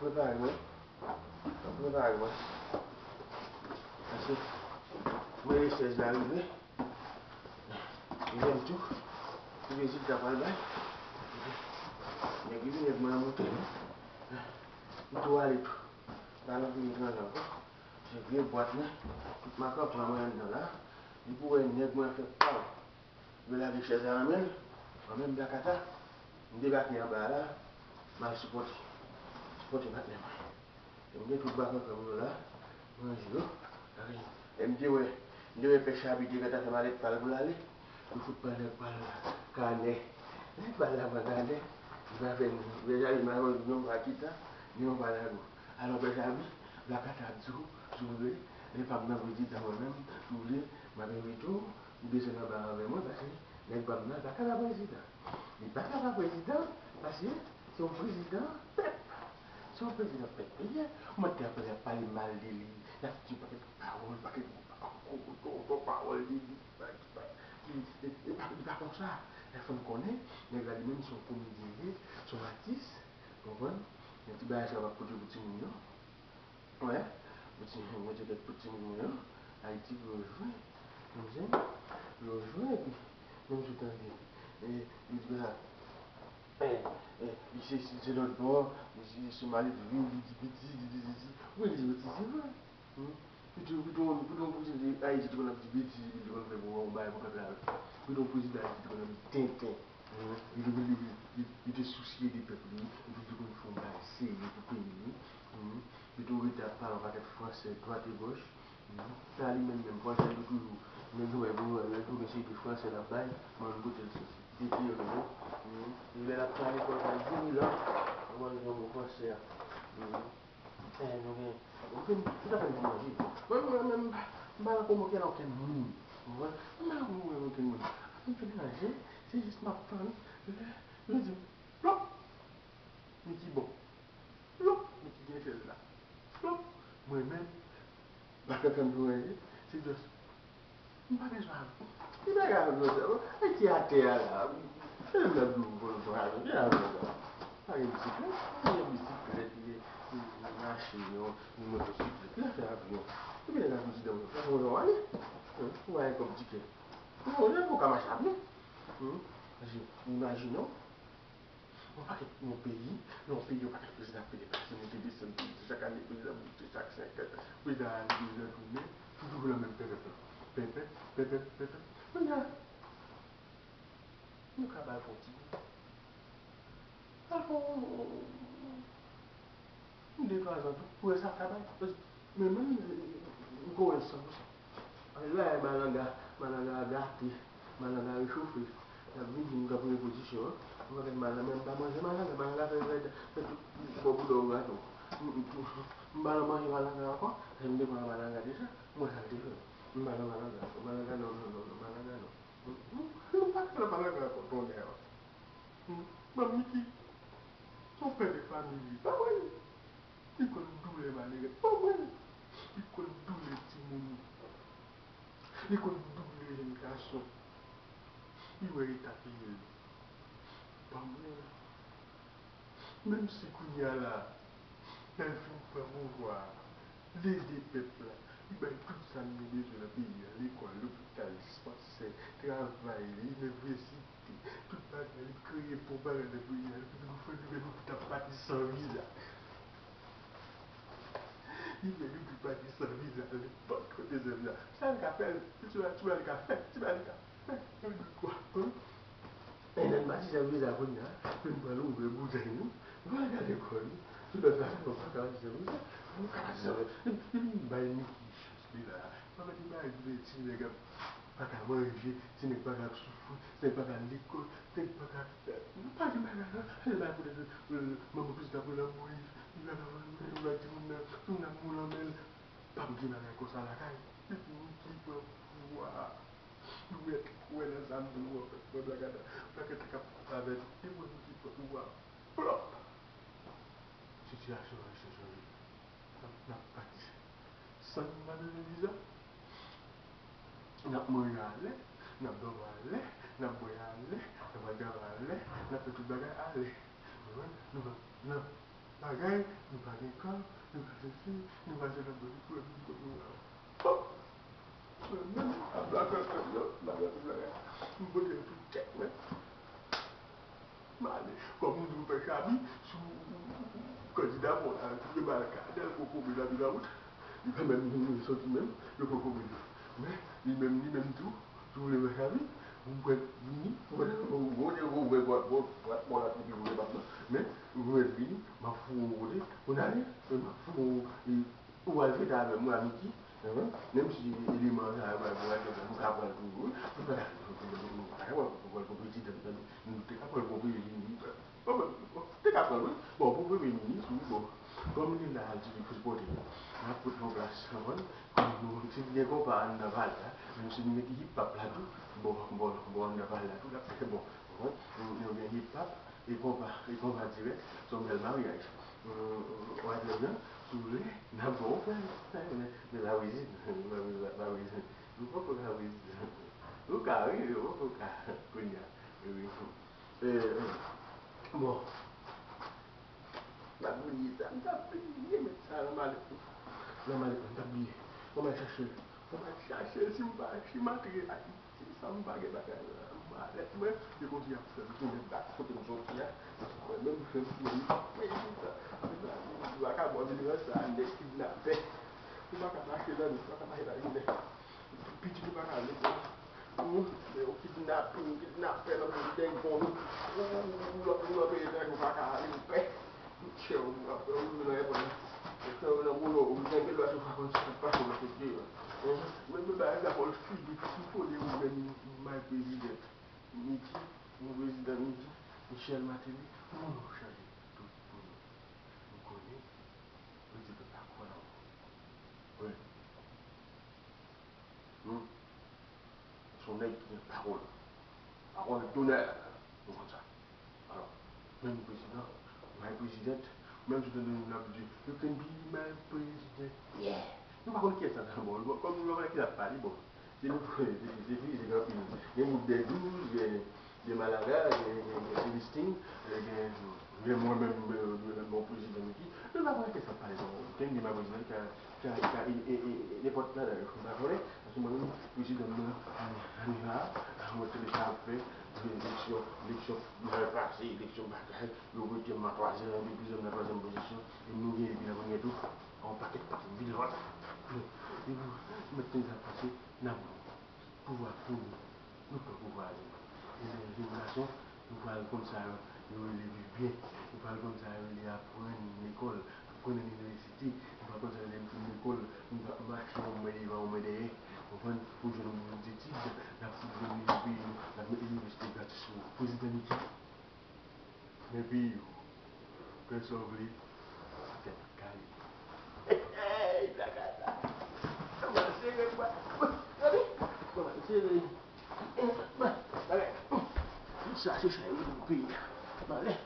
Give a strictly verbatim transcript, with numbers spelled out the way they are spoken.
Prepare mwen. Prepare mwen. Paske mwen rechèj la rive. Li menm tou. Li vin jis ta pral bay. Nèg li vin, nèg mwen an monte. Li tou ale tou. Pa nan vini gran jan ankò. Se vye bwat mwen. Tout makanpan mwen anndan la. Li pou wè nèg mwen fè pa. Yo lage chèz la nan men l. Mwen menm Blakata, m debake anba a la, m al sipòte. Sipòte patnè mwen. E m gen tout bakankan m yo la, m ranje yo. Lè m te wè, m te wè pè Chabi te gentan fè malèt pa l pou l ale, m fout pran nèg pa l kanè. Nèg pa l la pran kanè, li pa fè m, pè Chabi m pa konn yon pa kita, ni yon pa lago. Alò pè Chabi, Blakata ap di w, si w vle, men pa m nan prezidan mwen menm, si w vle, m ap envite w, ou desann anba avè mwen, paske nèg pa m nan pa ka pa prezidan. Li pa ka pa prezidan, paske se yon prezidan pèp. Se yon prezidan pèp li ye. Ou mèt te ap pale mal de li, y ap di yon pakèt pawòl, pakèt gwo pawòl de li. Li pa konsa. Lè fè m konnen, nèg la li menm se yon komedyen li ye, se yon atis, konprann? Yon ti bagay sa w ap pote pou timoun yo. Wè, pou ti, mwen te kèk pou timoun mwen yo, Ayiti pou yo jwe. Ou konprann? Pou yo jwe, epi, menm si w tande, e, yo di konsa, e, e, li se, se, se lòt bò, li se, se Maletvil, li di betiz, li di sesi. Wi, li di betiz, se vre. Hmm? Pito, pito, pito yon prezidan Ayiti te konn ap di betiz, epi li te konn fè pou yon bagay pou pèp la. Pito yon prezidan Ayiti te konn ap di tenten. Hmm? Li te, li, li, li, li te sousye de pèp li, epi li te konn fè yon bagay serye pou peyi li. Hmm? Li tou rete ap pale yon pakèt fransè dwat e gòch. Sa li menm, menm fransè li toujou, menm jan w wè, lè l tounen se de fransè l ap bay, mwen menm kote l soti. Li te yon nèg, li lè l ap pale lekòl pa di mil an, mwen menm yon bon fransè a. Eh, nou gen, nou gen tout afè nou manje. Mwen, mwen, mwen, m pa nan kòmantè okenn moun. Ou konprann? M pa nan kòmantè okenn moun. Afè m fè manje, se jis m ap tann lè yo di m, plop! Niki bon. Plop! Niki gen chèz la. Plop! Mwen menm, m pa ka tann pou anyen. Se just, m pa bezwen avyon. Ki bagay avyon sa? Ayiti atè a la. Se menm nan dlo vòlò avyon. Ki avyon sa? Pa gen bisiklèt. Ou gen bisiklèt, ou gen, ou gen machin, ou gen motosiklèt. Ki afè avyon? Epi nèg la prezidan mwen. Sa fè yon jan w ale. Ou pa gen kòb tikè. Ou pa ka mache avyon. Paske, imajine w, yon pakèt, yon peyi, yon peyi, yon pakèt prezidan ap pede pase, moute desann, moute chak ane, prezidan moute chak senk an, prezidan ale, prezidan tounen, toujou nan menm pèpèt la. Pèpèt, pèpèt, pèpèt. Kounye a, nou ka ba l fè yon ti, ba l fè yon, yon de twa zan tou, pou wè sa k ap bay. Paske mwen menm, m ko wè l san pou san. La, malanga, malanga gate, malanga rechofe. L ap vin di m k ap repozisyon an. Mwen gen malanga, men m pa manje malanga. Malanga fè, fè, fè tout bò boudon gato. M, m, m pa nan manje malanga ankò. Paske m te pran malanga deja. M wè sa l te fè. M pa nan malanga ankò. Malanga non, non, non, non, malanga non. M, m, m pa nan malanga ankò, tonnè. M, ban m Niki. Se yon pè de fanmi li. Pa wè l. Li konn doulè malere. Pa wè l. Li konn doulè timoun. Li konn doulè jèn gason. Li wè eta peyi l. Ban mwen. Menm si kounye a la, lè l fin pran pouvwa a, l ede pèp la, li bay tout sa n gen bezwen nan peyi a, lekòl, lopital, dispansè, travay, inivèsite, tout bagay, li kreye bon bagay nan peyi a, li pou fè nou menm pou t ap pati san viza. Li fè nou tout pati san viza, nenpòt kote san viza. Sa l ka fè, ti bagay, ti bagay li ka fè, ti bagay li ka fè. E lè n pati san viza kounye a, pou n pral ouvè bouzèy nou, nou pral gade kò nou. Sou lòt la, nou pa ka pati san viza, nou ka pati san viza. Epi, epi, bay Niki chans li la. Pa mete bagay pou ti nèg ap pa ka manje, ti nèg pa ka ap soufri, ti nèg pa ka al lekòl, ti nèg pa ka, nou pa gen bagay la. E bay pou nèg, euh, manman prezidan Jovenel Moïse, li pa ka manje, li pa ka di moun nan, moun nan moul anmè l. Pa p gen bagay konsa lakay. Depi Niki pran pouvwa a, nou mèt kwè nan sa m di nou an fèt. Mwen Blakata, Blakata k ap koupe avè nou. Depi Niki pran pouvwa a, plòp! Sitiyasyon an chanje. N ap, n ap pati. San n pa bezwen viza. N ap manje alè, n ap dòmi alè, n ap bwè alè, n ap al travay alè, n ap fè tout bagay alè. Nou, nou, nou, bagay, nou pa gen kan, nou pa sesi, nou pa sela, bon, nou pran nou pran nou la. Bon, mwen menm, ap la fè fè yo, la fè fè bagay. M pote tout tèt mwen. M ale, kòm m di w fè chabi, sou kandida bon la, debalke, Adèl poko vin nan wout. Li pa menm vin soti menm, yo poko vin. Men, li menm, li menm tou, si w vle fè chabi, ou mwen vini, ou mwen, ou mwen, ou mwen, bon, bon, bon, bon, la, epi ou mwen, men, ou mwen vini, m ap foure w kote, ou n ale, men m ap foure w, e, ou al fete avè m, wi, Amiki, menm si eleman sa yo pral pou al fete, nou ka pral tou, wi, nou pa ka, nou pa ka pral pou, pou, pou prezidan, nou te ka pral pou prezidan, bon, bon, te ka pral, wi, bon, pou premye minis, wi, bon, kòm li la, di li pou sipòte, n ap pot yon plas, konprann, nou, si gen konpa anndan pale a, menm si nou mete hip hop la tou, bon, bon, bon, anndan pale la tou, l ap fè bon, konprann, nou, nou gen hip hop, e konpa, e konpa dirèk, se yon bèl maryaj. Ou wè, si w vle, n ap ba w fè, fè, men, men la wizit, la wizit, la wizit. Nou poko ka wizit. Nou ka, wi, men nou poko ka kounye a. Wi. E, bon. M t ap bliye sa, m t ap bliye met sa nan malèt mwen. Nan malèt mwen, m t ap bliye. Bon, m al chache l. Bon, m al chache l, si m pa, si m antre Ayiti, san m pa gen bagay nan malèt mwen, se konsi y ap fè m tounen bak kote m soti a. Mwen menm, menm si mwen, mwen, mwen, vakabon vin nan sa, nèg kidnapè. Ou pa ka mache nan nèg, ou pa ka mache nan limè. Pitit ou pa ka lekòl. Ou, men yo kidnape, yo kidnapè nan moun dèyè gon nou. Ou, ou, ou, lòt moun nan peyi etranje, ou pa ka ale, ou pè. Chè, ou ap, ou nan èpòt la. Chè, ou nan boulo, ou gen dwa sou pa konn sa k ap pase nan kote yo. Men, men, men, pa egzanp, figi ki kole ou menm, may prezidan. Midi, nou prezidan Midi, Michel Martelly, nou nou chanje tout pou nou. Nou konnen, prezidan pa kwè nan ou. Wi. Hmm. Se yon nèg ki gen pawòl. Pawòl donè. Nou konn sa. Alò, menm prezidan, my president, menm si w tande moun ap di, "You can be my president." Yeah. Nou pa konn kiyès sa nan bò. Bon, kòm nou pa konn ki l ap pale, bon. Se nou, se, se, se fizik anpil. Gen bout dè douz, gen, gen Malaga, gen, gen, gen Celestin, gen, gen mwen menm, gen, gen bon prezidan Miki. Nou pa konn kiyès k ap pale, bon. Can be my president, ka, ka, ka, e, e, e, e, nenpòt la, dayè, nou pa konnen. Paske mwen menm, prezidan m nan, Aniva, mwen tande sa ap fè, gen eleksyon, eleksyon mal pase, eleksyon bagay, yo rete m nan twazyèm, epi prezidan m nan twazyèm pozisyon, e nou gen epi nan premyè tou, yon pakèt pakèt vilòt. E nou, mèt tande sa ap pase, n ap di, pouvwa pou nou, nou pran pouvwa a nou. E lè jenerasyon, nou pral konn sa yo, yo rele viv byen, nou pral konn sa yo rele aprann lekòl, aprann anivèsite, nou pral konn sa yo rele fin lekòl, nou pral mache yon men devan, yon men dèyè, konprann, pou jwenn yon bon etid, n ap fout granmoun nan peyi nou, n ap mete inivèsite gratis pou prezidan Miki. Men peyi w, fè sa w vle, tèt kale. Hey, blakata. Kòman sere, bwa. Gade, kòman sere. Bagay. Sa, se sa, yo di peyi a. Malè.